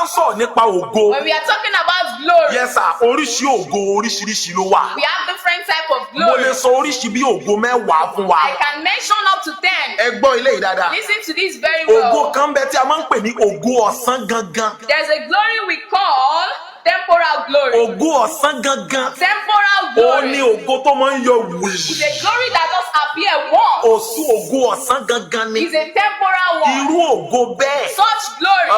Bá ń sọ̀rọ̀ nípa ògo, When we are talking about glory, yes sir, oríṣi ògo oríṣiríṣi ló wà. We have different type of Mo lè glory. sọ oríṣi bí ògo 10 fún wa. I can mention up to 10. Ẹ gbọ́ ilé yìí dáadáa. Listen to this very Ògo well. kan bẹ tí a máa ń pè ní ògo ọ̀sán gangan. There's a glory we call temporal glory. Ògo ọ̀sán gangan. Temporal Ó glory. ní ògo tó máa ń yọ wìí. It's a glory that just appear once. Òsùn ògo ọ̀sán gangan ni. It's a temporal one. Irú ògo bẹ́ẹ̀. Such glory,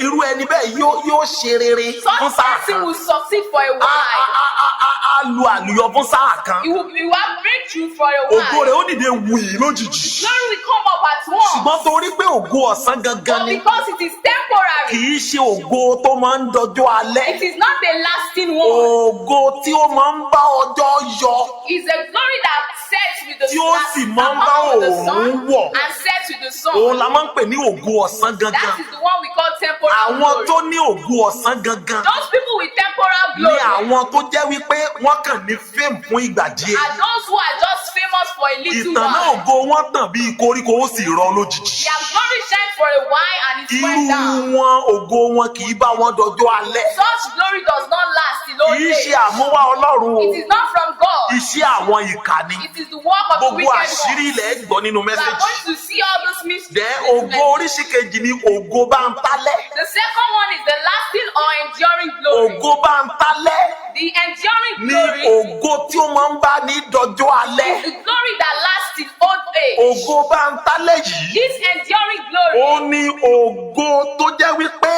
Irú ẹni bẹ́ẹ̀ yóò ṣe rere such fún sáà person kan. will succeed for a Á while. á á á á lu àlùyọ fún sáà kan. He will have breakthrough for a Ògo while. rẹ̀ ó dìde wìí lójijì. Glory will come up at once. Ṣùgbọ́n torí pé ògo ọ̀sán gangan But ni, because it is temporary, kì í ṣe ògo tó máa ń dọjọ́ alẹ́. it is not a lasting one. Ògo tí ó máa ń bá ọjọ́ yọ. It's a glory that sets with the Tí ó that sì máa ń bá come with the òòrùn sun wọ̀. and sets with the sun. Òun la máa ń pè ní ògo ọ̀sán gangan. That is the one we call temporal Àwọn glory. tó ní ògo ọ̀sán gangan Those people with temporal ní glory àwọn tó jẹ́ wípé wọ́n kàn ní fame fún ìgbà díẹ̀. Are those who are just famous for a little Ìtàn náà while. ògo wọn tàn bí koríko, ó sì rọ lójijì. Their glory shine for a while and it Irú went down. wọn, ògo wọn kì í bá wọn dọjọ́ alẹ́. Such glory does not last in old Kì í ṣe age. àmúwá Ọlọ́run o. It is not from God. Iṣẹ́ àwọn ìkà ni. It is the work of the Gbogbo wicked àṣírí ones. ilẹ̀ gbọ́ nínú You are message. going to see all those mysteries. Dẹ́ in this ògo message. oríṣi kejì ni ògo bá ń tálẹ̀. The second one is the lasting or enduring glory. Ògo bá ń tálẹ̀ The enduring ní glory ògo tí ó máa ń bá ní dọjọ́ alẹ́. Is the glory that lasts in old age. Ògo bá ń tálẹ̀ yìí, This enduring glory ó ní ògo tó jẹ́ wípé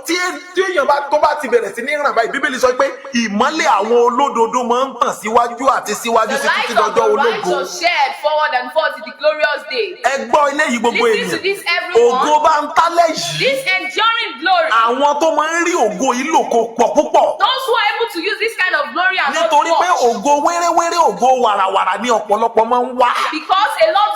tí èèyàn bá tó bá ti bẹ̀rẹ̀ sí ní ràn báyìí, Bíbélì sọ pé ìmọ́lẹ̀ àwọn olódodo máa ń tàn síwájú àti síwájú the sí light títí of dọjọ́ the ológo. righteous shed forward and forth in the glorious day. Ẹ gbọ́ eléyìí, gbogbo Listen to ènìyàn. this, everyone. Ògo bá ń tálẹ̀ yìí, This enduring glory, àwọn tó máa ń rí ògo yìí lò kò pọ̀ púpọ̀. Those who are able to use this kind of glory are not Nítorí pé much. ògo wéréwéré, ògo wàràwàrà ní ọ̀pọ̀lọpọ̀ máa ń wá. Because a lot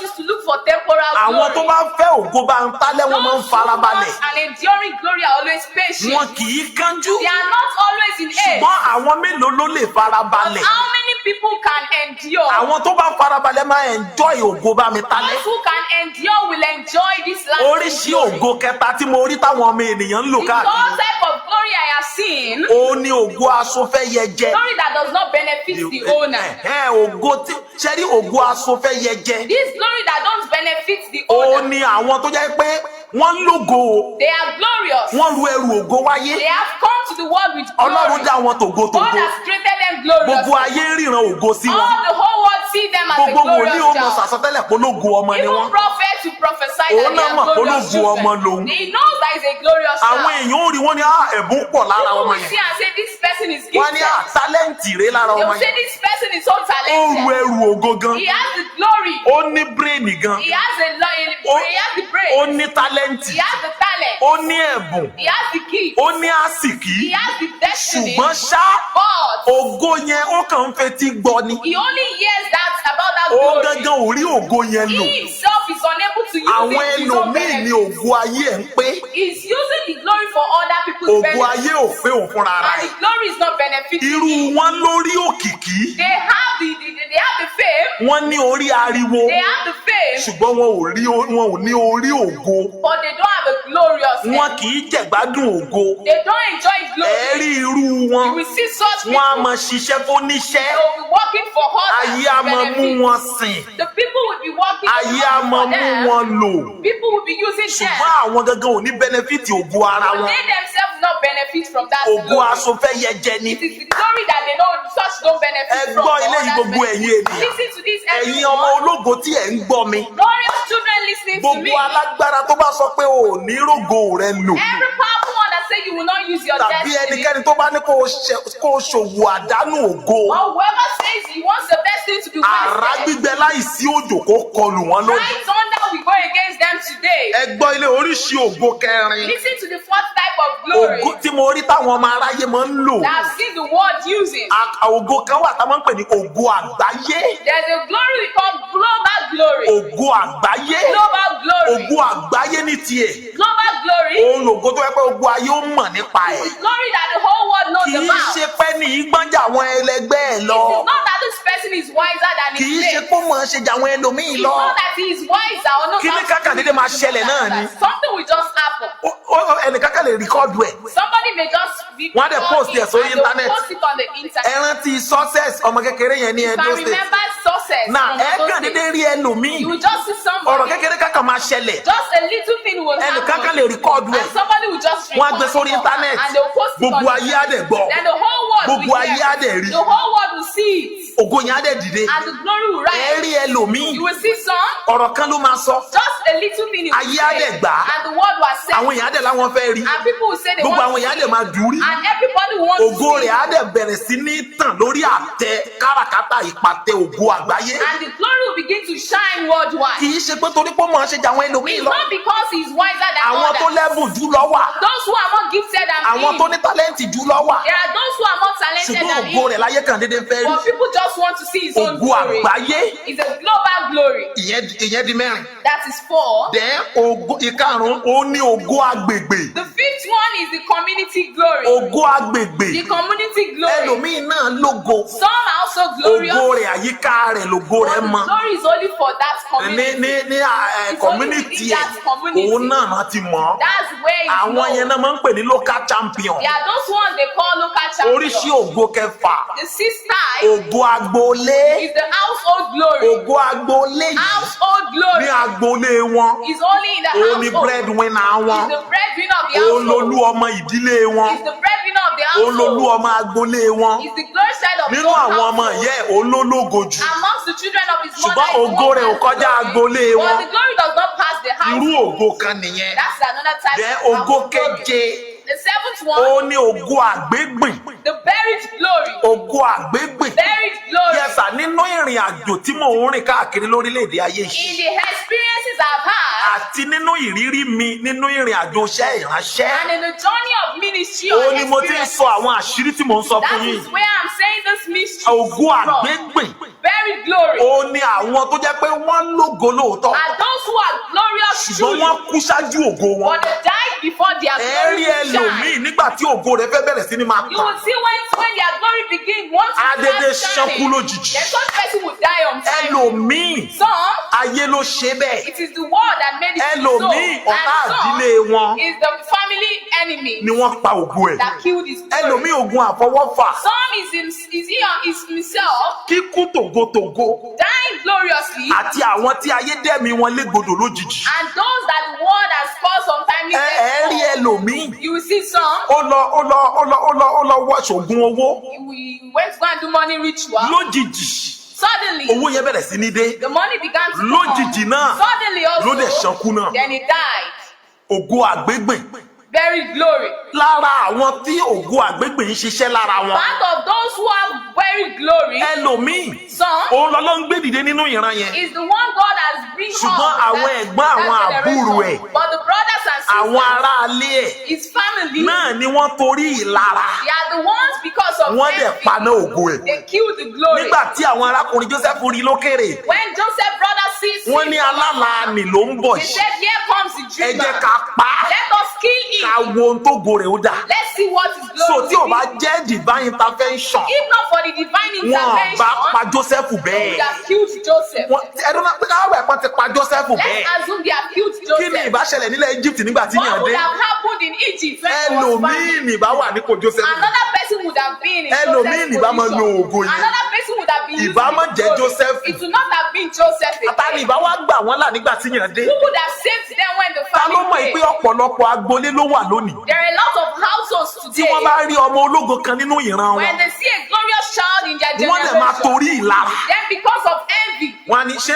used to look for temporal Àwọn glory. tó bá fẹ́ ògo bá ń tálẹ̀, wọ́n máa ń Those who farabalẹ̀. want an enduring glory are always patient. Wọn kì í kánjú. They are not always in haste. Ṣùgbọ́n àwọn mélòó ló lè But farabalẹ̀? how many people can endure? Àwọn tó bá farabalẹ̀ máa enjoy ògo bá mi tálẹ̀. Those who can endure will enjoy this lasting Oríṣi glory. ògo kẹta tí mo rí táwọn ọmọ ènìyàn ń lò The káàkiri, third type of glory I have seen, ó ní ògo asofẹ́yẹjẹ. Glory that does not benefit the owner. Ẹ ògo tí ṣe rí ògo asofẹ́yẹjẹ, This glory that don't benefit the ó owner. ní àwọn tó jẹ́ pé wọ́n ń lógo o. They are glorious. Wọ́n ru ẹrù ògo wáyé. They have come to the world with Ọlọ́run glory. dá wọn tògótògó. God has created them glorious. Gbogbo ayé ń ríran ògo sí wọn. All the whole world see them as a Gbogbo wòlíì glorious ó mọ child. sàsọtẹ́lẹ̀ pológo ọmọ ni Even wọ́n. prophets who prophesy Òun that they náà are mọ̀ glorious pológo ọmọ children. lòun. He knows that he's a glorious Àwọn child. èèyàn ó rí wọn ní, "Ah, ẹ̀bùn pọ̀ lára People ọmọ will yẹn." see and say, "This person is Wọ́n ní, gifted." "Ah, talent rèé lára They ọmọ will say, yẹn." "This person is so Ó ru talented." ẹrù ògo gan. He has the glory. Ó ní brain gan. He has the brain. Ó ní talent. He has the talent. Ó ní ẹ̀bùn. He has the gift. Ó ní àsìkí. He has the destiny. Ṣùgbọ́n ṣá, But ògo yẹn, ó kàn ń fetí gbọ́ ni. He only hears that about that Ó glory. gángan ò rí ògo yẹn lò. He himself is unable to use Àwọn it to his own ẹlòmíì ní benefit. ògo ayé ẹ̀ ń pé. He's using the glory for other people's Ògo benefit. ayé ò pé òun fúnra ara And ẹ̀. the glory is not benefiting Irú him. wọn lórí òkìkí. They have the fame. Wọ́n ní orí ariwo. They have the fame, Ṣùgbọ́n wọn ò ní orí ògo. But they don't have a glorious Wọn end. kì í jẹ̀gbádùn ògo. They don't enjoy glory. Ẹ rí irú wọn. You will see such Wọ́n á people. máa ṣiṣẹ́ fóníṣẹ́. They will be working for others Ayé to á máa mú benefit. wọn sìn. The people will be working Ayé á for máa mú them. wọn lò. People will be using them. Ṣùgbọ́n àwọn gangan ò ní benefit ògo ara But wọn. they themselves not benefit from that Ògo glory. asofẹ́yẹjẹ ni. It is the glory that they know such don't benefit Ẹ from. gbọ́ But eléyìí, others gbogbo benefit. ẹ̀yin ènìyàn. Listen to this, Ẹ̀yin ọmọ everyone. ológo tí ẹ̀ ń gbọ́ mi. Glorious children listening to me. Gbogbo alágbára tó bá sọ pé o ò ní rógo rẹ lò, Every powerful one that say you will not use your tàbí destiny. ẹnikẹ́ni tó bá ní kó o ṣòwò àdánù ògo, Or whoever says he wants the destiny to be àrá wasted. gbígbẹ láìsí òjò kó kọlù wọn lónìí. Right thunder will go against them today. Ẹ gbọ́ ilé oríṣi ògo kẹrin. Listen to the fourth type of glory Ògo tí mo rí táwọn ọmọ aráyé máa ń lò. That I've seen the world using. Ògo kan wà tá a máa ń pè ní ògo àgbáyé. There's a glory we call global glory. Ògo àgbáyé. Global glory. Ògo àgbáyé ní tiẹ̀. Global glory. Òun lògo tó yẹ pé gbogbo ayé ó mọ̀ nípa ẹ̀. Glory that the whole world knows Kì í about. ṣe pé ní ìgbọ́njà àwọn ẹlẹgbẹ́ ẹ̀ lọ. It is not that this person is wiser than Kì his í ṣe mate. pé ó mọ̀ ọ́n ṣe jà àwọn ẹlòmíì It's lọ. not that he is wiser or knows Kíní how to kákà do dédé máa ṣẹlẹ̀ náà ni. Something will just happen. Ẹnìkan kan lè record. record ẹ̀. Somebody may just be Wọ́n á dẹ̀ post ẹ̀ sórí and they will internet. post it on the internet. Ẹ rántí Success, ọmọ kékeré yẹn ní You Edo can State. remember Success Náà from ẹ Edo kàn State. déédéé rí ẹlòmíì, You will just see somebody. ọ̀rọ̀ kékeré kankan máa ṣẹlẹ̀, Just a little thing will ẹnìkan happen. kan lè record ẹ̀, And somebody will just wọ́n á record gbé sórí it up internet, and they will post it gbogbo on the ayé á dẹ̀ gbọ́, Then the whole world gbogbo will ayé hear. á dẹ̀ rí, The whole world will see it. ògo yẹn á dẹ̀ dìde. And the glory will Ẹ rise. rí ẹlòmíì, You will see some. ọ̀rọ̀ kan ló máa sọ, Just a little thing you will ayé á say. dẹ̀ gbà á, And the world will accept. àwọn èèyàn á dẹ̀ láwọn fẹ́ rí, And people will say they gbogbo want àwọn to èèyàn á see. dẹ̀ máa dùn rí, And everybody will want to ògo see. rẹ̀ á dẹ̀ bẹ̀rẹ̀ sí ní tàn lórí àtẹ káràkátà ìpàtẹ ògo àgbáyé. And the glory will begin to shine worldwide. Kì í ṣe pé torí pé ó máa ṣe jà àwọn ẹlòmíì It's lọ, not because he's wiser than àwọn tó others. lẹ́bùn jù lọ wà, Those who are more gifted than àwọn him. tó ní talent jù lọ wà, There are those who are more talented ṣùgbọ́n than ògo him. rẹ̀ láyé kan déédéé fẹ́ rí. But people just want to see his own Ògo glory. àgbáyé. It's a global glory. Ìyẹn di mẹ́rin. That is four. Then ògo ìkarùn-ún, ó ní ògo agbègbè. The fifth one is the community glory. Ògo agbègbè. The community glory. Ẹlòmíì náà lógo, Some are also glorious. ògo rẹ̀ àyíká rẹ̀ lógo But rẹ̀ the mọ. glory is only for that Ní community. ní ní It's only community within ẹ̀, that community. òun náà náà ti mọ̀ ọ́. That's where it's Àwọn known. yẹn náà máa ń pè ní local champion. There are those ones they call local champions. Oríṣi ògo kẹfà, The sixth type ògo agboolé. is the household glory. Ògo agboolé yìí, Household ní glory agboolé wọn, is only in the òun ni household. breadwinner wọn, Is the breadwinner of the òun lolú household. ọmọ ìdílé wọn, Is the breadwinner of the òun lolú household. ọmọ agboolé wọn. Is the glory side of his Nínú own àwọn ọmọ household. ìyá ẹ̀, òun ló lógo jù. Amongst the children of his mother Ṣùgbọ́n is the ògo one rẹ̀ ò who has kọjá glory. agboolé But wọn. the glory does not pass the Irú household. ògo kan nìyẹn. That's another type Then of ògo household glory. keje, The seventh one, ó ní ògo àgbégbìn. the buried glory. Ògo àgbégbìn. Buried glory. Yes sir, nínú ìrìn àjò tí mò ń rìn káàkiri lórílẹ̀‐èdè ayé In yìí, the experiences I've had àti nínú ìrírí mi nínú ìrìn àjò iṣẹ́ ìránṣẹ́, and in the journey of ministry ó or ní mo ti ń experience, sọ àwọn àṣírí tí mò ń sọ fún that yín. is where I'm saying this mystery Ògo from. àgbégbìn, Buried glory. ó ní àwọn tó jẹ́ pé wọ́n lógo lóòótọ́, Are those who are glorious ṣùgbọ́n truly, wọ́n kú ṣáájú ògo wọn. but they died before their Ẹ rí glory could ẹlòmíì shine. nígbà tí ògo rẹ̀ fẹ́ bẹ̀rẹ̀ sí ní máa You tàn, will see when their glory begin, once á it dédé starts ṣánkú shining, lójijì. then such person will die on time. Ẹlòmíì, Some, ayé ló ṣe bẹ́ẹ̀. it is the world that made it so. Ẹlòmíì, ọ̀tá And àdílé some wọn is the family enemy ni wọ́n pa ògo ẹ̀. that killed his glory. Ẹlòmíì, ogun àfọwọ́fà, Some is, him, is he on is himself kíkú tògótògó, dying gloriously, àti àwọn tí ayé dẹ̀mí wọn légbodò lójijì. and those that the world has caused untimely Ẹ ẹ rí death for. ẹlòmíì, You will see some, ó lọ ó lọ ó lọ ó lọ ó lọ wọ ṣògùn owó we went to go and do money ritual. lójijì, Suddenly, owó yẹn bẹ̀rẹ̀ sí ní dé. the money began to come. Lójijì náà Suddenly also, ló dẹ̀ ṣankú náà. then he died. Ògo àgbégbìn. Buried glory. Lára àwọn tí ògo àgbégbìn ń ṣiṣẹ́ lára wọn, Part of those who have buried glory, ẹlòmíì, some òun lọ́lọ́ ń gbé dìde nínú ìran yẹn, is the one God has bring ṣùgbọ́n up. àwọn ẹ̀gbọ́n, àwọn that àbúrò generation. ẹ̀, But the brothers and àwọn sisters, aráalé ẹ̀ his family, náà ni wọ́n torí ìlara, they are the ones because of wọ́n dẹ̀ envy, paná ògo ẹ̀. they killed the glory. Nígbà tí àwọn arákùnrin Joseph rí lókèrè, When Joseph brother sees wọ́n ní him, alálàánì ló ń bọ̀ they yìí, said, "Here comes the ẹ jẹ́ dreamer. ká pa á, Let us kill ká him. wo ohun tó go rẹ̀ ó dà." Let's see what his glory So tí ò will bá be." jẹ́ divine intervention, If not for the divine wọn bá intervention, pa Joseph they would bẹ́ẹ̀. have killed Joseph. Ẹdun náà káwé ẹ̀pọ́n ti pa Joseph bẹ́ẹ̀. Let's assume they have killed Kí ni Joseph. ìbá ṣẹlẹ̀ nílẹ̀ Egypt nígbà tí What yàn would dé? have happened in Egypt when there was Ẹlòmíì famine? ní bá wà nípò Joseph. Another person would have been in Ẹlòmíì Joseph's ní bá máa lo position. ògo yẹn. Another person would have been using Ìbá má his jẹ́ glory. Joseph. It would not have been Joseph Ta ni again. ìbá wá gbà wọ́n là nígbà tí yàn dé? Who would have saved them when the Ta ló famine mọ̀ pé came? ọ̀pọ̀lọpọ̀ agboolé ló wà lónìí, There are a lot of households tí today. wọ́n bá rí ọmọ ológo kan nínú ìran When wọn, they see a glorious child in their wọ́n lè máa generation, torí ìlara, then because of envy, wọ́n á ní ṣé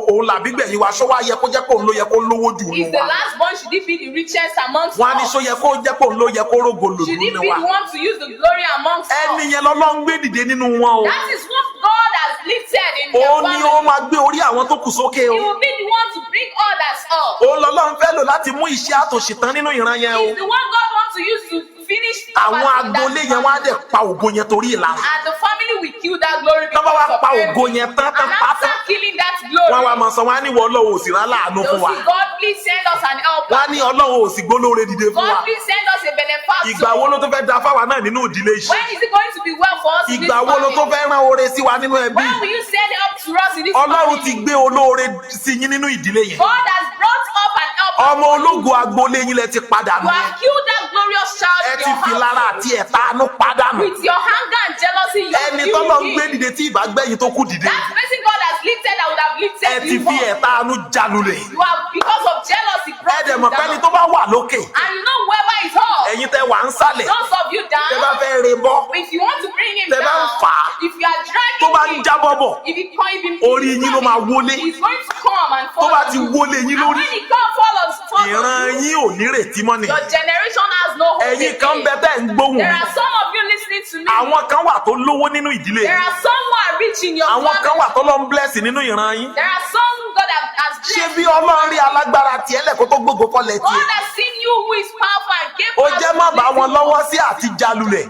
òun làbí gbẹ̀yìn wa, ṣó wá yẹ kó jẹ́ pé òun ló yẹ kó lówó jù is nù the wa? last born, should he be the richest amongst Wọ́n á ní us? ṣó yẹ kó jẹ́ pé òun ló yẹ kó rógo lò Should he nínú be wa? the one to use the glory amongst Ẹni us? yẹn lọ́lọ́run gbé dìde nínú wọn o. That is what God has lifted in their Òun ni ó family. máa gbé orí àwọn tó kù sókè o. He will be the one to bring others up. Òun lọ́lọ́run fẹ́ lò láti mú iṣẹ́ àtòṣì tán nínú ìran yẹn o. He's the one God wants to use to finish Àwọn poverty in that agboolé yẹn wọ́n á family. dẹ̀ pa ògo yẹn torí ìlara. And the family will kill that glory Tán bá wá because of pa envy. ògo yẹn tán tán And pa after tán, killing that glory, wọ́n á wá máa sọ, wọ́n á ní wọ́n Ọlọ́run ò sì rán láàánú they'll fún wa. say, "God, please send us an helper. Wọ́n á ní Ọlọ́run ò sì gbólóore dìde fún wa. God, please send us a benefactor. Ìgbà wo ló tó fẹ́ da fáwa náà nínú ìdílé yìí? When is it going to be well for us in this Ìgbà wo ló tó family? fẹ́ rán oore sí wa nínú ẹbí? When will you send help to us in this Ọlọ́run ti family?" gbé olóore sí yín nínú ìdílé yẹn. God has brought up an helper. Ọmọ ológo agboolé yín lẹ ti padà You nù. have killed that glorious child Ẹ in ti your fi lára house. àti ẹ̀tanú pàdánù. With your anger and jealousy, you Ẹni you tọ́lọ́ ń him. gbé dìde tí ìbá gbẹ̀yìn tó kù dìde. That person God has lifted, I would have Ẹ lifted ti you fi up. ẹ̀tanú jalulẹ̀. You have, because of jealousy, Ẹ brought dẹ̀ him mọ̀ pẹ́ni down. tó bá wà lókè, And you know whoever is up, ẹ̀yin tẹ́ wà ń sàlẹ̀, those of you tẹ́ bá down, fẹ́ re bọ́, if you want to bring him tẹ́ bá ń down, fà á, if you are tó bá ń dragging him, jábọ́ bọ̀, if he come, if he orí yín ló máa wọlé. he's going to come and Tó fall bá on ti you. wọlé yín And lórí, when he come fall on, fall ìran on you, yín ò nírètí mọ́ nìyẹn. your generation has no hope Ẹ̀yin kan again. bẹ tẹ́ ń gbóhùn There mi. are some of you listening to me. Àwọn kan wà tó lówó nínú ìdílé There yín. are some who are rich in your Àwọn kan family. wà tó lọ ń bless nínú ìran yín. There are some who God has Ṣé blessed. bí Ọlọ́run rí alágbára tiẹ̀ lẹ́kọ̀ọ́ tó gbógo kọ́lẹ̀ tiẹ̀? God has seen you who is powerful and gave Ó us jẹ́ má bá wọn blessing. lọ́wọ́ sí àti jalulẹ̀.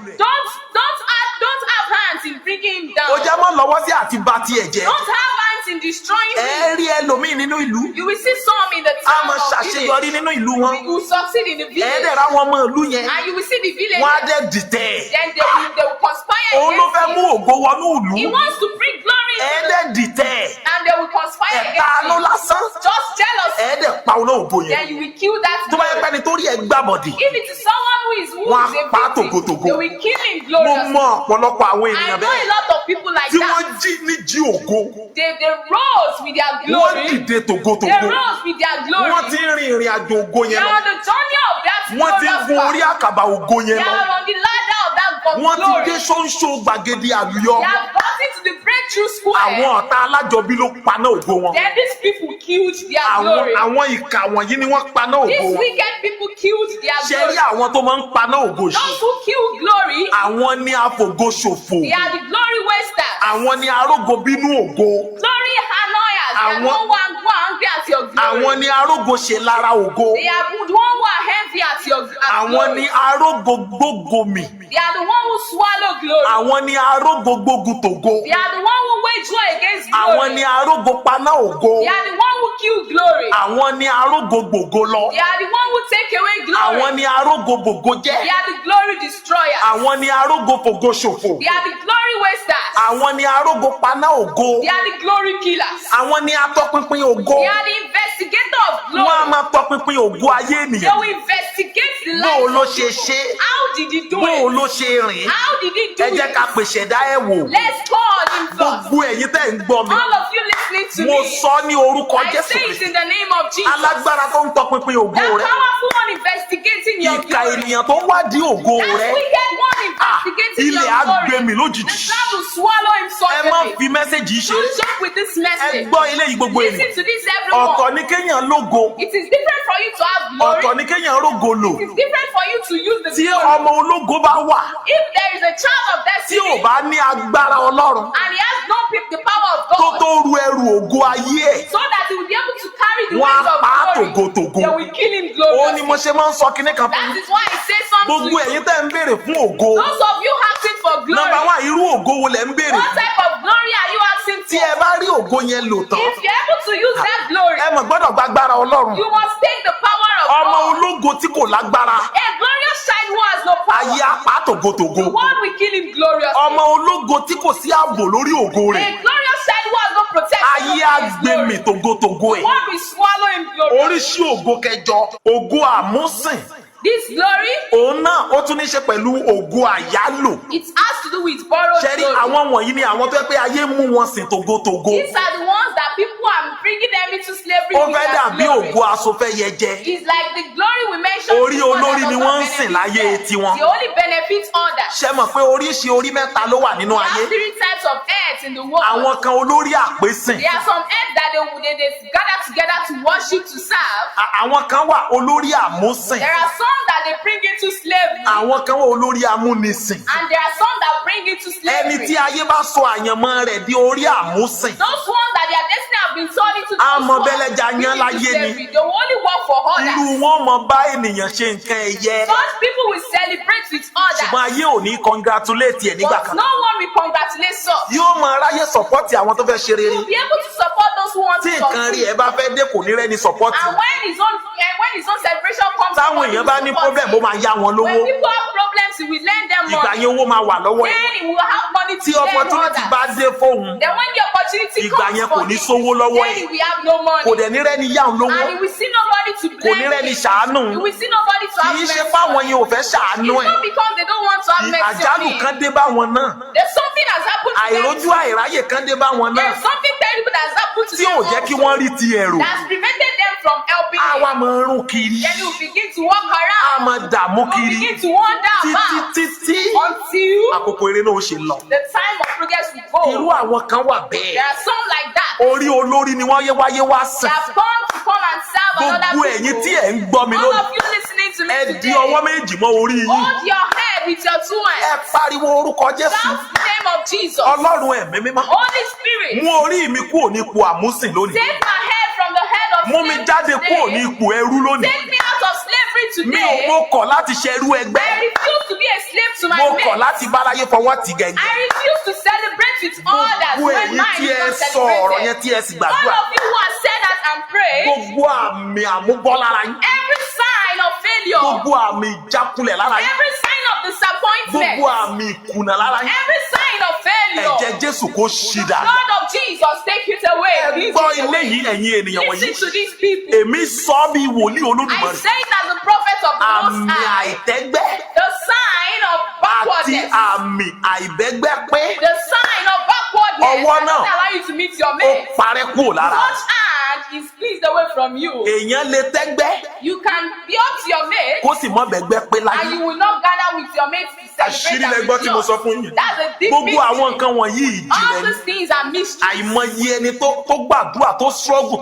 Don't have hands in bringing him down. Ó jẹ́ má lọ́wọ́ sí àti ba tiẹ̀ jẹ́. Don't have hands in destroying Ẹ him. rí ẹlòmíì nínú ìlú. You will see some in the A town máa of ṣàṣeyọrí village. nínú ìlú wọn. You will succeed in the Ẹ village. dẹ̀ ra wọn ọmọ ìlú yẹn. And you will see the village. Wọ́n á dẹ̀ dìtẹ̀. Then they will conspire Òun ló fẹ́ against mú him. ògo wọnú ìlú. He wants to bring glory Ẹ into dẹ̀ dìtẹ̀. and they will conspire Ẹ̀tanú against him. lásán. Just jealousy. Ẹ dẹ̀ pa olóògbò yẹn. Then you will kill that Tó bá yẹ glory. pẹ́ni tó rí ẹ gbàbọ̀dì. If it is someone who Wọ́n á is a pa á victim, tògótògó. they will kill him Mo gloriously. mọ ọ̀pọ̀lọpọ̀ àwọn I ènìyàn know a bẹ́ẹ̀ lot of people like tí wọ́n that. jí ní jí ògo. They rose with their Wọ́n glory. dìde They tògótògó. rose with their glory. Wọ́n ti ń rin ìrìn àjò ògo They yẹn are lọ. on the journey of that Wọ́n ti ń glorious gun orí path. àkàbà ògo They yẹn lọ. are on the ladder of that of Wọ́n ti glory. dé ṣóńṣó gbàgede àlùyọ. They have gotten to the breakthrough square. Àwọn ọ̀tá alájọbí ló paná ògo wọn. Then these people killed their Àwọn glory. àwọn ìkà wọ̀nyí ni wọ́n paná ògo These wọn. wicked people killed their Ṣé rí glory. àwọn tó máa ń paná ògo yìí? Those who kill glory, Àwọn ni afògo ṣòfò. they are the glory wasters. Àwọn ni arógo bínú ògo. Glory annoyers. They are no one who are angry at your glory. Àwọn ni arógo ṣe lára ògo. They are the one who are envy at your at Àwọn glory. ni arógo gbógo mì. They are the one who swallow glory. Àwọn ni arógo gbógun tògo. They are the one who wage war against glory. Àwọn ni arógo paná ògo. They are the one who kill glory. Àwọn ni arógo gbògo lọ. They are the one who take away glory. Àwọn ni arógo bògo They jẹ́. are the glory destroyers. Àwọn ni arógo fògo ṣòfò. They are the glory wasters. Àwọn ni arógo paná ògo. They are the glory killers. Àwọn ni atọ́pinpin ògo. They are the investigator of Wọ́n á glory. máa tọpinpin ògo ayé They ènìyàn. will investigate the Bó o life ló of ṣe people. ṣe? How did he do Bó o it? ló ṣe rìn? How did he do Ẹ jẹ́ it? ká pèsè dá ẹ̀ wò. Let's call him first. Gbogbo ẹ̀yin tẹ́ ń gbọ́ mi. All of you listening to Mo me, sọ ní orúkọ I Jésù say it Kristi. in the name of Jesus. Alágbára tó ń tọpinpin ògo That rẹ. powerful one investigating your Ìkà glory. ènìyàn tó ń wádìí ògo That rẹ. wicked one Ah, investigating ilẹ̀ your á glory. gbé mi The lójijì. ground will swallow him Ẹ má suddenly. fi message yìí ṣeré. Don't joke with this Ẹ message. gbọ́ eléyìí gbogbo Listen ènìyàn. to this, everyone. Ọ̀tọ̀ ni kéèyàn lógo. It is different for you to have glory. Ọ̀tọ̀ ni kéèyàn rógo lò. It is different for you to use the Tí glory. ọmọ ológo bá wà, If there is a child of tí destiny ò bá ní agbára Ọlọ́run and he has no the power of tó God, tó ru ẹrù ògo ayé ẹ̀, so that he will be able to carry the Wọ́n á weight of pa á glory, tògótògó. they will kill him Ó ní gloriously. mo ṣe máa ń sọ kinní kan fún That yín. is why I say something Gbogbo to you. ẹ̀yin tẹ́ ń béèrè fún ògo. Those of you asking for glory, Number one, irú ògo wo lẹ̀ ń béèrè? what type of glory are you asking Tí for? ẹ bá rí ògo yẹn lò tán, If you're able to use that glory, ẹ mọ̀ gbọ́dọ̀ gbàgbára Ọlọ́run. you must take the power of Ọmọ God. ológo tí kò lágbára, A glorious child who has no power, ayé á pa á tògótògó. the world will kill him gloriously. Ọmọ ológo tí kò sí ààbò lórí ògo A rẹ̀, glorious child who has no protection ayé á over his gbé mì glory, tògótògó the ẹ̀. world will swallow him gloriously. Oríṣi ògo kẹjọ, ògo àmúsìn, This glory, òun náà ó tún ní ṣe pẹ̀lú ògo àyálò. it has to do with borrowed Ṣé rí glory. àwọn wọ̀nyí ni àwọn tó yẹ pé ayé mú wọn sìn tògótògó. These are the ones that people are bringing them into slavery Ó with fẹ́ their dàbí glory. ògo asofẹ́yẹjẹ. It's like the glory we mentioned Orí before that olórí does ni not wọ́n ń sìn benefit láyé them. tiwọn. They only benefit others. Ṣé mọ̀ pé oríṣi orí mẹ́ta ló wà nínú There ayé? are three types of heads in the world. Àwọn kan olórí àpésìn. There are some heads that they gather together to worship, to serve. Àwọn kan wà olórí àmúsìn. There are some that they bring into slavery. Àwọn kan wà olórí amúnisìn. And there are some that bring into Ẹni slavery. tí ayé bá sọ àyànmọ́ rẹ̀ di orí àmúsìn. Those ones that their destiny have been turned into those Àmọ́ ones bẹ́lẹ́ja bring yán into láyé ni. slavery. They will only work for Irú others. wọn mọ bá ènìyàn ṣe nǹkan ẹ̀yẹ. Such people will celebrate with others. Ṣùgbọ́n ayé ò ní congratulate ẹ̀ nígbà But kan. no one will congratulate such. Yóò mọ aráyé support àwọn tó fẹ́ ṣe rere. To be able to support those who want Tí to nǹkan rí succeed. ẹ bá fẹ́ dé kò ní rẹ́ni support. And when his own and when his own celebration comes, Táwọn nobody èèyàn will bá ní support problem, him. ó máa yá wọn lówó. When people have problems, he will lend them Ìgbà money. yẹn owó máa wà lọ́wọ́ ẹ̀. Then he will have money to Tí lend opportunity others. bá dé fóun, Then when the opportunity ìgbà comes yẹn kò for ní him, sówó lọ́wọ́ then ẹ̀. he will have no money. Kò dẹ̀ ní rẹ́ni yá òun lówó. And he will see nobody to Kò ní blame rẹ́ni him. ṣàánú. He will see nobody to Kì have í ṣe mercy fáwọn on yẹn him. ò fẹ́ ṣàánú It's ẹ̀. not because they don't want to have mercy on Àjálù him. kan dé bá wọn náà. There's something has happened to them. Àìrójú àìráyè kan dé bá wọn náà. There's something terrible that has happened to Tí them ò jẹ́ kí also wọ́n rí ti ẹ̀rù. that's prevented them from helping Á him. wá máa rún kiri. Then he will begin to walk Á around. máa dààmú He will kiri. begin to wander Títí about títí until àkókò eré náà ó ṣe lọ. the time of progress will go. Irú àwọn kan wà bẹ́ẹ̀. There are some like that. Orí olórí ni wọ́n yé wáyé wá They sìn. have come to come and serve another Gbogbo ẹ̀yin people. tí ẹ̀ ń gbọ́ mi All lónìí, of you listening to me ẹ di today, ọwọ́ méjì mọ́ orí yín. hold your head with your two Ẹ hands. pariwo orúkọ Jésù. Shout the name of Jesus. Ọlọ́run ẹ̀mí mímọ́. Holy Spirit, Mú orí mi kúrò ní ipò àmúsìn lónìí. take my head from the head of Mú mi slavery jáde kúrò ní today. ipò ẹrú lónìí. Take me out of slavery Mi ò today. mo kọ̀ láti ṣerú ẹgbẹ́. I refuse to be a slave to my Mo kọ̀ mates. láti báráyé fọwọ́ tì gẹ̀gẹ̀. I refuse to celebrate with others Gbogbo when ẹ̀yin mine tí is ẹ not sọ ọ̀rọ̀ yẹn celebrated. tí ẹ sì All gbàdúrà. of you who have said that and prayed, Gbogbo àmì àmúbọ́ lára yín. every sign of failure, Gbogbo àmì ìjákulẹ̀ lára yín. every sign of disappointment, Gbogbo àmì ìkùnà lára yín. every sign of failure, Ẹ̀jẹ̀ Jésù kó ṣì dà. Lord of Jesus, take it away. Ẹ Please gbọ́ take it ilé away. yìí ẹ̀yin ènìyàn wọ̀nyí. Listen to these people. Èmi sọ bí wòlíì I Olódùmarè. say it as a prophet of the Most Àmì High. àìtẹ́gbẹ́ The sign of àti backwardness. àmì àìbẹ́gbẹ́ pé The sign of backwardness Ọwọ́ that náà doesn't allow you to meet your ó mate. parẹ́ kúrò lára. Such hand is squeezed away from you. Èèyàn lè tẹ́gbẹ́ You can be up to your mate kó sì mọ́ bẹ́gbẹ́ pé láyé. and you will not gather with your mates to celebrate Àṣírí and lẹ gbọ́ tí mo rejoice. sọ fún yín. That's a deep Gbogbo àwọn mystery. nǹkan wọ̀nyí ìjìnlẹ̀ All ni. these things are mysteries. Àìmọye ẹni tó gbàdúrà tó struggle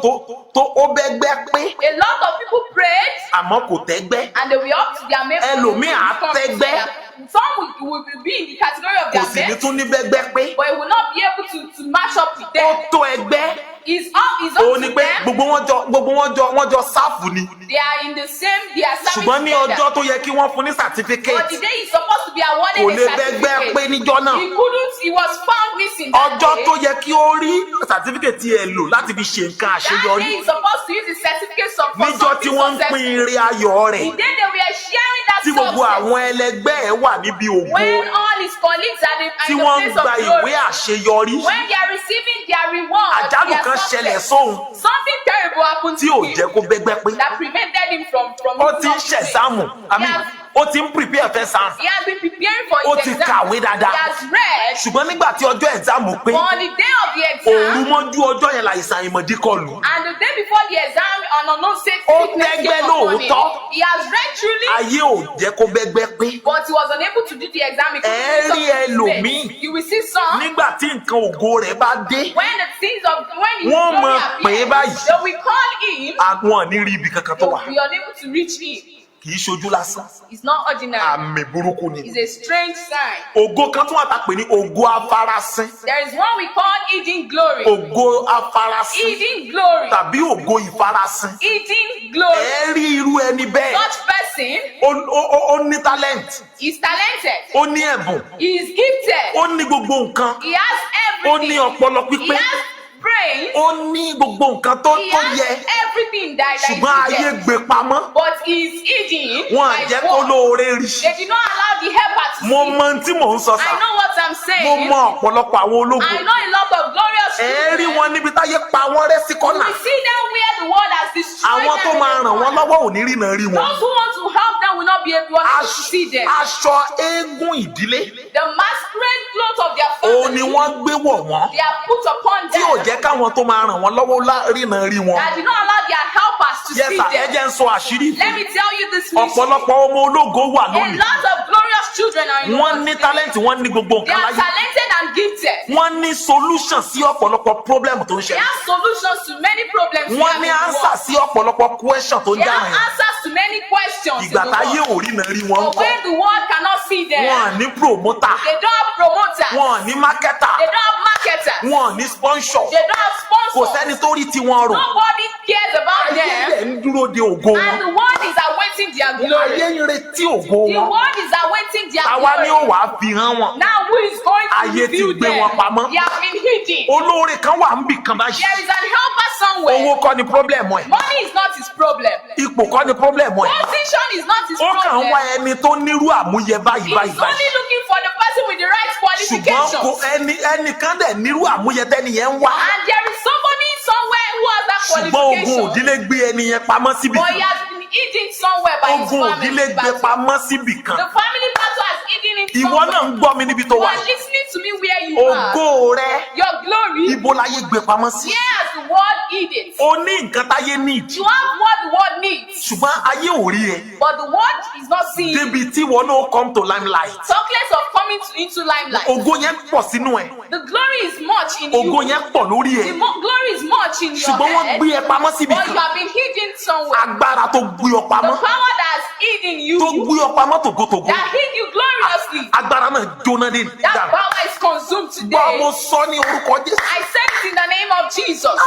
tó ó bẹ́gbẹ́ pé A lot of people prayed àmọ́ kò tẹ́gbẹ́. and they were up to their mates. Ẹlòmíì á tẹ́gbẹ́. Some will be in the category of Kò their sì ní mates, tún ní bẹ́gbẹ́ pé. but he will not be able to match up with Ó them. tó ẹgbẹ́. It's up Òun ni to pé them. gbogbo wọn jọ sáfù ni. They are in the same, they are serving Ṣùgbọ́n ní together. ọjọ́ tó yẹ kí wọ́n fún ní But the certificate day he's supposed to be awarded kò a lè bẹ́gbẹ́ certificate, pé níjọ́ náà. he couldn't, he was found missing that Ọjọ́ day. tó yẹ kí ó rí certificate tí ẹ lò láti fi ṣe nǹkan That àṣeyọrí day he's supposed to use his certificate for níjọ́ tí something wọ́n ń pín successful. ire ayọ̀ rẹ̀ The day they were sharing that tí gbogbo success, àwọn ẹlẹgbẹ́ ẹ̀ wà níbi ògo when all his colleagues are tí in the wọ́n ń place of gba glory, ìwé àṣeyọrí when they are receiving their reward, àjálù their kan success, ṣẹlẹ̀ sóhun something terrible happened tí to ò him jẹ́ kó bẹ́gbẹ́ pé that prevented him from ó ti ń meeting up with it. ṣẹ̀sáàmù àmì ó ti ń prepare fẹ́ sáàmù He has been preparing for Ó his ti exam. kàwé dáadáa. He has read. Ṣùgbọ́n nígbà tí ọjọ́ ẹ̀sáàmù pé But on the day of the òru exam, mọ́jú ọjọ́ yẹn làìsàn ìmọ̀dí kọlù and the day before the exam, an unknown Ó sickness tẹ́gbẹ́ came upon him. lóòótọ́. He has read truly, Ayé ò jẹ́ kó bẹ́gbẹ́ pé. but he was unable to do the exam. He couldn't Ẹ meet up rí with his ẹlòmíì. mates. You will see some Nígbà tí nǹkan ògo rẹ̀ bá dé when the things of when his Wọ́n glory mọ̀ pé appears, báyìí. they will call him. Àwọn ò ní rí ibi kankan They tó wà. will be unable to reach him. Kì í ṣojú lásán. It's not ordinary. Àmì burúkú ni. It's a strange sign. Ògo kan tún wà tá a pè ní ògo afarasin. There is one we call hidden glory. Ògo afarasin Hidden glory. tàbí ògo ìfarasin. Hidden glory. Ẹ rí irú ẹni bẹ́ẹ̀. Such person Ó ní talent. is talented. Ó ní ẹ̀bùn. He is gifted. Ó ní gbogbo nǹkan. He has Ó ní everything. ọpọlọ He pípé. has brains. Ó ní gbogbo nǹkan tó He tó has yẹ. everything that Ṣùgbọ́n is ayé needed. gbé pamọ́. But he is hidden Wọn à by jẹ́ kó God. lóore rí. They did not allow the helper to Mo see. mọ ohun tí mò ń sọ I sà. know what I'm Mo saying. mọ ọ̀pọ̀lọpọ̀ àwọn ológo. I know a lot of glorious Ẹ rí children. wọn níbi táyé pa wọ́n rẹ́ sí kọ́nà. We see them where the world has destroyed Àwọn tó them. máa in the ràn wọ́n corner. lọ́wọ́ ò ní ríran rí wọn. Those who want to help them will not be able to see them. Aṣọ eégún ìdílé The masquerade clothes of their òun ni family, wọ́n gbé wọ̀ wọ́n they are put upon tí ò them. jẹ́ káwọn tó máa ràn wọ́n lọ́wọ́ ríran rí wọn. That did not allow their helpers to Yes see sir, ẹ them. jẹ́ ń sọ àṣírí. Let me tell you this mystery. Ọ̀pọ̀lọpọ̀ ọmọ ológo wà A lónìí. lot of glorious children are in the Wọ́n world ní today. talent, wọ́n ní gbogbo They nǹkan are láyé. talented and gifted. Wọ́n ní solution sí ọ̀pọ̀lọpọ̀ problem tó ń They ṣẹlẹ̀. have solutions to many problems we Wọ́n have ní in the answer world. sí ọ̀pọ̀lọpọ̀ question tó ń They dáhùn have yẹn. answers to many questions in Ìgbà the táyé world. ò ríran rí wọn But kọ́. when the world cannot see them, Wọ́n ní promoter, they don't have promoters, wọ́n ní marketer, they don't have marketers, wọ́n ní sponsor. they don't have Kò sponsors. sẹ́ni tó rí tiwọn rò. Nobody cares about Ayé them, dẹ̀ ń dúró de ògo and wọn. the world is awaiting their glory. Ayé ń retí ògo The wọn. world is awaiting their Àwa ni ó glory. wàá fi hàn wọn. Now who is going to Ayé ti reveal gbé them? wọn pamọ́. They have been hidden. Olóore kan wà níbì kan báyìí. There is an helper somewhere. Owó kọ́ ni problem ẹ̀. Money is not his problem. Ipò kọ́ ni problem ẹ̀. Position is not his Ó kàn ń wá problem. ẹni tó nírú àmúyẹ báyìí báyìí He's báyìí. only looking for the person with the right Ṣùgbọ́n kò qualifications. ẹni ẹnìkan dẹ̀ nírú àmúyẹ tẹ́ni yẹn ń wá. And there is somebody somewhere who has that Ṣùgbọ́n ogun qualification. òdílé gbé ẹni yẹn pamọ́ síbì But he kan. has been hidden somewhere by his Ogun family òdílé gbé battle. pamọ́ síbì kan. The family battle has hidden him Ìwọ somewhere. náà ń gbọ́ mi níbi tó You wà. are listening to me where you are. Ògo rẹ Your glory, ibo láyé gbé pamọ́ sí. where has the world hid it? O ní nǹkan táyé need. You have what the world needs, Ṣùgbọ́n ayé ò rí ẹ. but the world is not seeing. Débi tí wọn náà come to limelight. Talk less of coming into limelight. Ògo yẹn pọ̀ sínú ẹ. The glory is much in Ògo you. yẹn pọ̀ lórí ẹ. The glory is much in your Ṣùgbọ́n wọ́n head, gbé ẹ pamọ́ síbì but you kan. have been hidden somewhere. Agbára tó gbé ọ The pamọ́. power that has hidden you, Tó gbé ọ pamọ́ tògótògó. that hid you gloriously, Agbára náà jóná dé. that Dànù. power is consumed Gbọ́ mo today. sọ ní orúkọ Jésù. I said it in the name of Jesus.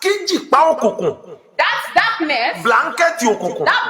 Kí jìpá òkùnkùn, That darkness, blanket òkùnkùn that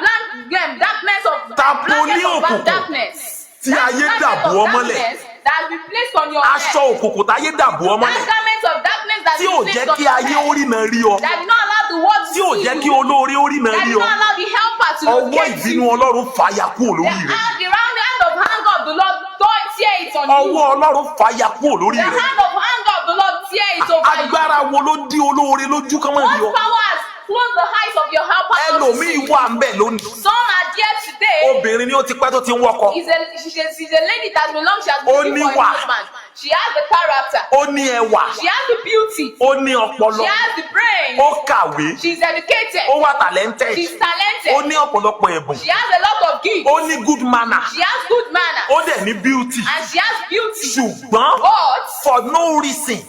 blank darkness of Tapoli blanket of òkùnkùn darkness, tí that ayé blanket dàbò of ọ mọ́lẹ̀. darkness that has been placed on your Aṣọ head, òkùnkùn táyé dàbò ọ that mọ́lẹ̀. garment of darkness that Tí has ò been jẹ́ placed on kí your ayé head, ó rìnà rí ọ. that did not allow the world to Tí ò see jẹ́ you, kí olóore ó rìnà that rí did ọ. not allow the helper to Ọwọ́ locate ìbínú you. Ọlọ́run fàya kúrò The lórí rẹ. hand, the round hand of anger of the Lord don't tear it on you. Ọwọ́ Ọlọ́run fàya kúrò lórí The rẹ. hand of anger of the Lord tear it over you. Agbára wo ló dí olóore lójú kán mọ́ rí ọ? What power has closed the eyes of your helper not to Ẹlòmíì see you? wà ń bẹ̀ lónìí. Some are there today. Obìnrin ni ó ti pẹ́ tó ti ń wọ́kọ. Is a she's a, she's a lady that has been long. She has been Ó looking for a níwà. husband. She has the character. Ó ní ẹwà. She has the beauty. Ó ní ọpọlọ. She has the brain. Ó kàwé. She's educated. Ó wà talented. She's Ó talented. ní ọ̀pọ̀lọpọ̀ ẹ̀bùn. She has a lot of gifts. Ó ní good manner. She has good manner. Ó dẹ̀ ní beauty. And she has beauty. Ṣùgbọ́n But for no reason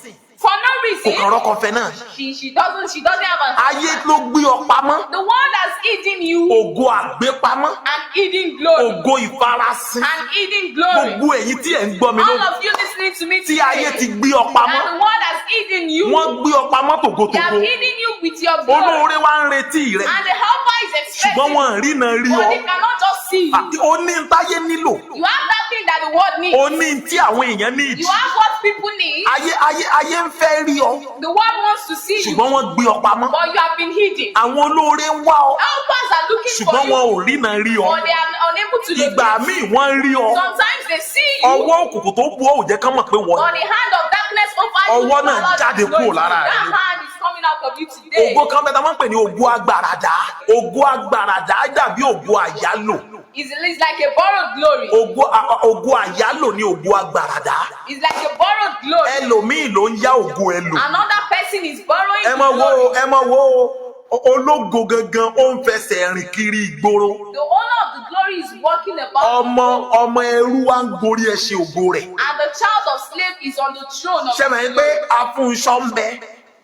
for no kò reason, kàn rọ́kọ fẹ́ náà. she doesn't have an Ayé ló gbé ọ pamọ́. The one that's hidden you Ògo àgbépamọ́. and hidden glory Ògo ìfarasin. and hidden glory. Gbogbo ẹ̀yin tí ẹ̀ ń gbọ́ mi All lónìí. of you listening to me Tí ayé today, ti gbé ọ pamọ́. and the one that's hidden you, Wọ́n gbé ọ pamọ́ they have tògótògó. hidden you with your glory. Olóore wá ń retí rẹ. And the helper is Ṣùgbọ́n expecting, wọn ò rína rí but ọ. they cannot just see you. Àti ó ní ń táyé nílò. You have that thing that the world needs. Ó ní ń tí àwọn èèyàn ní ìjì. You have what people need. Ayé ayé ayé ń fẹ́ rí ọ. The world wants to see you, Ṣùgbọ́n wọ́n gbé ọ pamọ́. but you have been hidden. Àwọn olóore ń wá ọ. Helpers are looking for Ṣùgbọ́n you, wọn ò rína rí ọ. but they are unable to Ìgbà locate. míì wọ́n ń rí ọ. Sometimes they see you, Ọwọ́ òkùnkùn tó bu ọ́ ò jẹ́ kán mọ̀ pé wọ́n but the hand of darkness over you. Ọwọ́ do náà not allow jáde you to know kúrò it. lára rẹ. That hand is coming out of you today. Ògo kan bẹ́ẹ̀ tá a máa ń pè ní ògo agbàràdá. Ògo agbàràdá dàbí ògo àyálò. It's like a borrowed glory. Ògo àyálò ni ògo agbàràdá. It's like a borrowed glory. Ẹlòmíì ló ń yá ògo ẹ lò. Another person is borrowing Ẹ the mọ wo glory. ẹ mọ wo ológo gangan ó ń fẹsẹ̀ rìn kiri ìgboro. The owner of the glory is walking about, Ọmọ ọmọ ẹrú wa ń gorí ẹṣin ògo rẹ̀. and the child of slave is on the throne of Ṣé mọ̀ the pé glory. Afúnṣọ́ ń bẹ,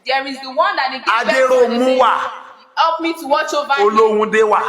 There is the one that they give birth to and Adéròmú they say, wà, help me to watch over him. Olóhundé wà.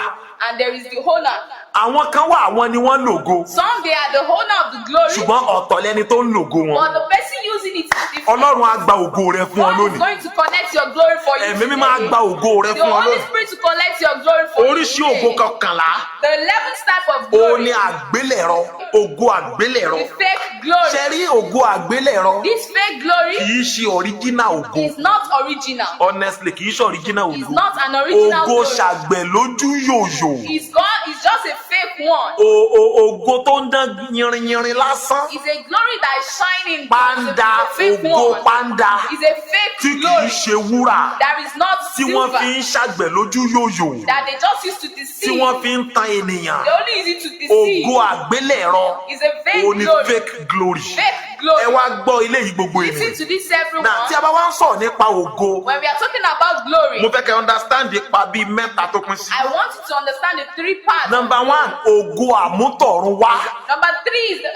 And there is the owner. Àwọn kan wà àwọn ni wọ́n lògo. Some they are the owner of the glory, Ṣùgbọ́n ọ̀tọ̀ lẹni tó ń lògo wọn. but the person using it is different. Ọlọ́run á gba ògo rẹ fún ọ God is lónìí. going to connect your glory for you. Ẹ̀mí mímọ́ á today. gba ògo rẹ The fún ọ Holy lónìí. Spirit to collect your glory for you. Oríṣi ògo today. kọkànlá The 11th type of òun glory, ni àgbélẹ̀rọ ògo àgbélẹ̀rọ. the fake glory. Ṣé rí ògo àgbélẹ̀rọ This fake glory kì í ṣe original ògo. is not original. Honestly kì í ṣe original It's ògo. not an original Ògo glory. ṣàgbẹ̀ lójú yòyò. It's God. It's just a fake one. Ògo tó ń dán yinrinyinrin lásán. It's a glory that is shining. Pàǹdà It's a fake ògo one. pàǹdà It's a fake tí kì í glory ṣe wúrà that is not tí wọ́n silver fi ń ṣàgbẹ̀ lójú yòyò that they just used to tí deceive. wọ́n fi ń tan ènìyàn. They only use it to deceive. Ògo àgbélẹ̀rọ It's a fake òun ni glory. fake glory. Fake glory. Ẹ wá gbọ́ ilé yìí gbogbo Listen ènìyàn. to this, everyone. Náà tí a bá wá ń sọ̀rọ̀ nípa ògo, When we are talking about glory, mo fẹ́ kẹ́ understand ipa bíi mẹ́ta tó pín sí. I want you to understand the three parts. Number one, ògo àmútọ̀run wá.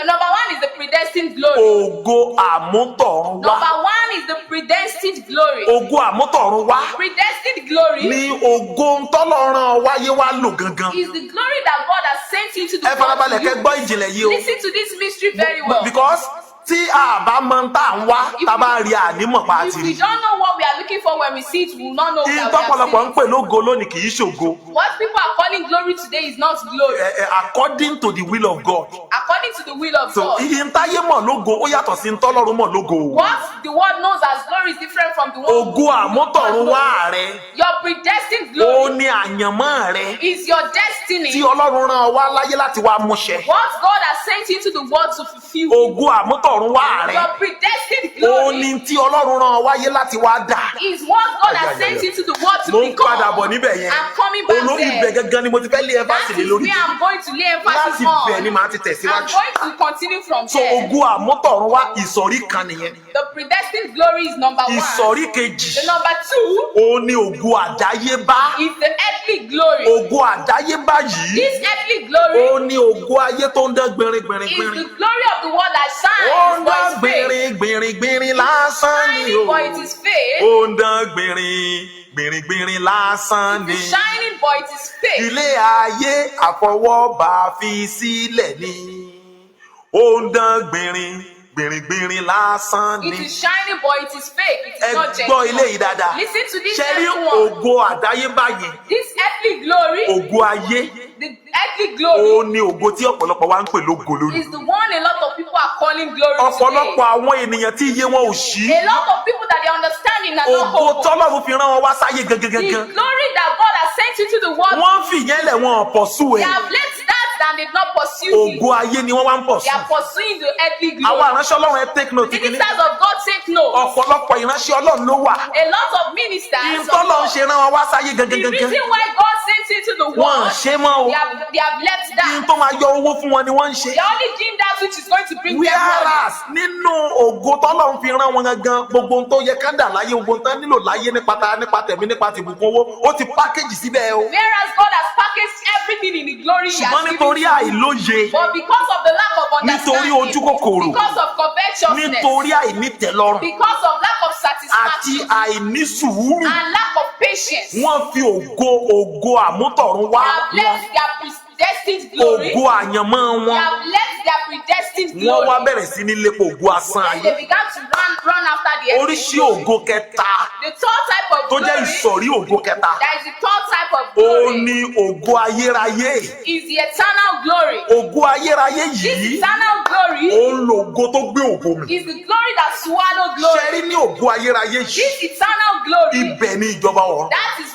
Number one is the predestined glory. Ògo àmútọ̀run wá. Number one is the predestined glory. Ògo àmútọ̀run wá Predestined glory ni ògo ntọ́lọ́run wáyé wá lò gangan. is the glory that God has sent into the Ẹ world. farabalẹ̀ To kẹ́ you. gbọ́ ìjìnlẹ̀ yìí o. Listen to this mystery very well. Because tí a bá mọ tá à ń wá, tá a bá rí ànímọ̀ pa If àti we rí. don't know what we are looking for when we see it, we will not know that we have Ìtọ́pọ̀lọpọ̀ seen ń it. pè lógo lónìí kì í ṣògo. What people are calling glory today is not glory. According to the will of God. According according to the will of So God. iye ń táyé mọ̀ lógo ó yàtọ̀ sí ń tọ́lọ́run mọ̀ lógo. What the world knows as glory is different from the one Ògo àmútọ̀run wá rẹ, Your predestined ó glory ní àyànmọ́ rẹ is your tí destiny. Ọlọ́run rán ọ wá láyé láti wá múṣẹ. What God has sent into the world to fulfill. Ògo àmútọ̀run wá rẹ, Your predestined ó glory ní tí Ọlọ́run rán ọ wáyé láti wá dà. is what God has Ay, ay, ay, sent ay. into the world to Mo ń become. padà bọ̀ níbẹ̀ yẹn. I'm coming back Olórí ibẹ̀ there. gangan ni mo ti fẹ́ lé That ẹ́fásì lé is lórí. where I'm going to lay emphasis Láti bẹ̀ ni on. màá ti I'm tẹ̀síwájú. going to continue from So there. ògo àmútọ̀run wá ìsọ̀rí kan nìyẹn. The predestined glory is number one. Ìsọ̀rí kejì, The number two òun ni ògo àdáyébá. is the earthly glory. Ògo àdáyébá yìí, This earthly glory òun ni ògo ayé tó ń dán gbinrin gbinrin is gbinrin. the glory of the world that Ó shines, ń but dán it's fake. gbinrin gbinrin gbinrin lásán ni Shining, o. but it is fake. Ó ń dán gbinrin gbinrin gbinrin lásán It ni. is shining, but it is fake. Ilé ayé àfọwọ́bà fi sílẹ̀ ni. Ó ń dán gbinrin gbinrin gbinrin lásán It ni. is shining, but it is fake. It Ẹ is not gbọ́ ilé genuine. yìí dáadáa. Listen to this Ṣé rí next one. ògo àdáyébá yẹn? This earthly glory, Ògo ayé, the earthly glory òun ni ògo tí ọ̀pọ̀lọpọ̀ wa ń pè lógo lónìí. is the one a lot of people are calling glory today. Ọ̀pọ̀lọpọ̀ àwọn ènìyàn tí iye wọn ò ṣí. A lot of people that they are understanding are not Ògo hopeful. tọ́lọ́run fi rán wọn wá sáyé gangan The gangan. glory that God has sent into the world, Wọ́n fìyẹn lẹ̀ wọn pọ̀ sú they ẹ̀. have left that and did not pursue it. Ògo ayé ni wọ́n wá ń pọ̀ They sú. are pursuing the earthly Àwọn glory. ìránṣẹ́ Ọlọ́run, ẹ take note kìíní. Ministers of God, take note. Ọ̀pọ̀lọpọ̀ ìránṣẹ́ Ọlọ́run ló wà. A lot of ministers of Ìtọ́lọ́ ń God, ṣe rán wọn wá sáyé gangan the gangan. reason why God sent into the Wọ́n world, ṣe mọ́ o. they have left Kí that. tó máa yọ owó fún wọn ni wọ́n ń ṣe. They only doing that which is going to bring them money. Whereas nínú ògo tọ́lọ́run fi rán wọn gangan, gbogbo ohun tó yẹ ká dà láyé, gbogbo ohun tán nílò láyé nípa ta, nípa tẹ̀mí, nípa tìbùkún owó, ó ti pákéjì síbẹ̀ o. Whereas God has packaged everything in the glory He Ṣùgbọ́n has given nítorí to you. àìlóye, But because of the lack of nítorí understanding, ojú kòkòrò, because of covetousness, nítorí àìnítẹ̀lọ́rùn because of lack of àti satisfaction àìní sùúrù, and lack of patience, wọ́n fi ògo ògo àmútọ̀run wá they have wọn, left their predestined glory. ògo àyànmọ́ They wọn, have left their predestined wọ́n wá glory. bẹ̀rẹ̀ sí ní lépa ògo asán And ayé. they began to run after the earthly Oríṣi glory. ògo kẹta The third type of tó jẹ́ glory, ìsọ̀rí ògo kẹta, that is the third type of ó glory, ní ògo ayérayé. is the eternal glory. Ògo ayérayé This yìí, eternal glory òun lògo tó gbé ògo mì. is the glory that swallow Ṣe glory. rí ní ògo ayérayé yìí, This eternal glory, ibẹ̀ ni ìjọba ọ̀run that is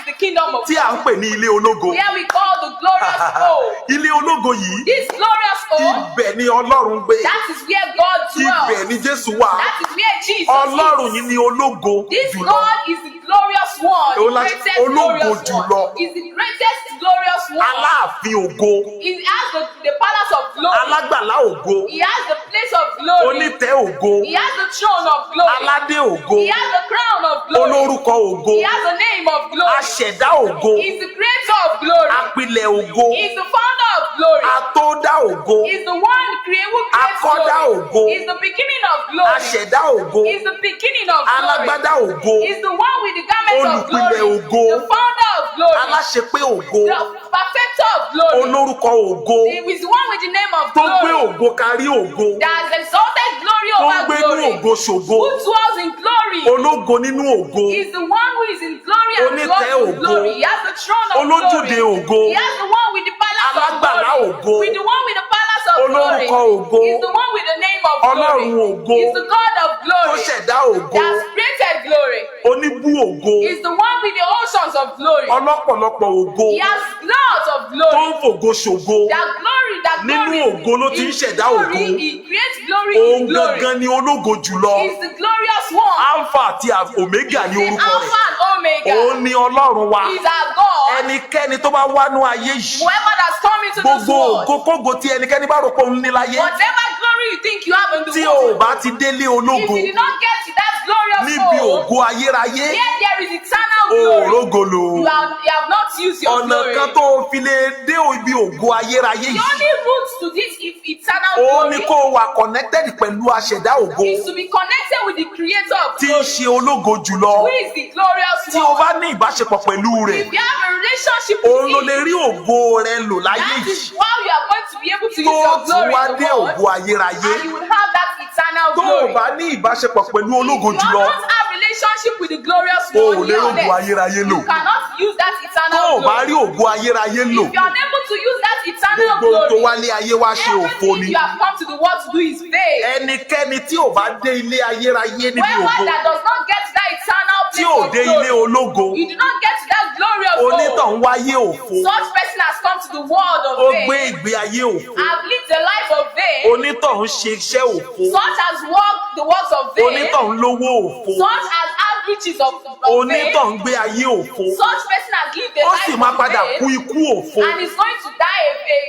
the kingdom of tí à ń pè ní ilé ológo. where we call the glorious home. Ilé ológo yìí, This glorious home, ibẹ̀ ni Ọlọ́run gbé, that is where God ibẹ̀ dwells. ni Jésù wà. That is where Jesus Ọlọ́run is. yìí ni ológo This jùlọ. God is the glorious one, Òun the la- greatest ológo glorious jùlọ. one. Is the greatest glorious one. Aláàfin ògo, He has the palace of glory. alágbàlá ògo, He has the place of glory. onítẹ̀ ògo, He has the throne of glory. aládé ògo, He has the crown of glory. olórúkọ ògo, He has the name of glory. aṣẹ̀dá ògo, He is the creator of glory. apilẹ̀ ògo, He is the founder of glory. atódá ògo, He is the one who creates Akọ́dá glory. ògo. He is the beginning of glory. aṣẹ̀dá ògo, He is the beginning of glory. alágbádá ògo, He is the one with the garment of Olùpilẹ̀ glory. ògo. The founder of glory. aláṣepé ògo, The perfecter of glory. olórúkọ ògo, He is the one with the name of tó gbé glory. ògo kárí ògo, That has exalted glory tó ń over gbé inú glory. ògo ṣògo, Who dwells in glory. ológo nínú ògo, He is the one who is in glory and Onítẹ̀ dwells in ògo. glory. He has the throne of Olójúde glory. ògo. He has the one with the palace of Alágbàlá glory. ògo. With the one with the palace of glory. Olórúkọ ògo. He is the one with the name of glory. Ọlọ́run ògo. He is the God of tó glory. ṣẹ̀dá ògo, That has created glory. oníbú ògo, He is the one with the oceans of glory. ọlọ́pọ̀lọpọ̀ ògo, He has lots of tó glory. ń fògo ṣògo. That glory, that Nínú glory. ògo ló ti ń In ṣẹ̀dá glory, ògo. He creates glory Òun in glory. gangan ni ológo jùlọ. He is the glorious one. Alpha àti Omega ni The orúkọ rẹ̀. Alpha and Omega. Òun ni Ọlọ́run wa. He is our God. Ẹnikẹ́ni tó bá wánú ayé yìí, Whoever that's come into this gbogbo world, ògókógo tí ẹnikẹ́ni bá rò pé òun ní láyé, whatever glory you think you have in the tí o world, bá ti délé if ológo you did not get to that glorious níbi home, ògo ayérayé, where there is eternal glory, òrógolo. you have not used your Ọ̀nà glory. kan tó o fi lè dé ibi ògo ayérayé The yìí, only route to this eternal òun ni glory kó o wà connected pẹ̀lú aṣẹ̀dá ògo is to be connected with the creator of tí ń glory, ṣe ológo jùlọ. who is the glorious Tí o one. bá ní ìbáṣepọ̀ pẹ̀lú rẹ̀, If you have a relationship òun with ló lè him, rí ògo rẹ lò láyé that yìí is how you are going to be able to tó use your tún glory wá in dé the world, ògo ayérayé. and you will have that eternal Tó o glory. bá ní ìbáṣepọ̀ pẹ̀lú If ológo you jùlọ, do not have relationship with the glorious o ò one lè here on rógo earth, ayérayé lò. you cannot use that Tó eternal o bá rí glory. ògo ayérayé lò, If you are unable to use that eternal gbogbo ohun tó glory, wálé ayé wá ṣe òfo everything ni. you have come to the world to do is vain. Ẹnikẹ́ni tí ò bá dé ilé ayérayé níbi Whoever ògo, that does not get to that eternal tí place ò of dé ilé glory, ológo, you do not get to that glory of God. onítọ̀hún wáyé òfo. Such person has come to the world of Ó gbé vain, ìgbé ayé òfo. have lived a life of vain, Onítọ̀hún ṣe iṣẹ́ òfo. such has walked the works of vain, Onítọ̀hún lówó òfo. such has had riches of vain, Onítọ̀hún gbé ayé òfo. such person has lived a Ó sì life máa of padà kú vain ikú òfo. and is going to die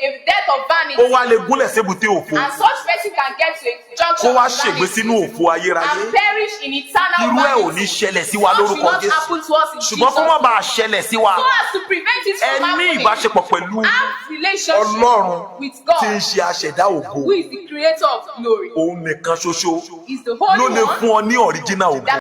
a death of vanity. Ó wá lè gúnlẹ̀ sébùté òfo. And such person can get to a Kó junction wá of ṣègbé vanity sínú òfo ayérayé. and perish in eternal Irú ẹ̀ ò vanity. ní ṣẹlẹ̀ sí wa Such will lórúkọ not Jésù. happen to us in Ṣùgbọ́n kó Jesus. má bàa ṣẹlẹ̀ sí wa, So as to prevent it ẹ from ní happening, ìbáṣepọ̀ pẹ̀lú have relationship Ọlọ́run with tí ń God, ṣe aṣẹ̀dá ògo. who is the creator of glory. Òun nìkan ṣoṣo Is the ló Holy lè One fún ọ ní original ògo. that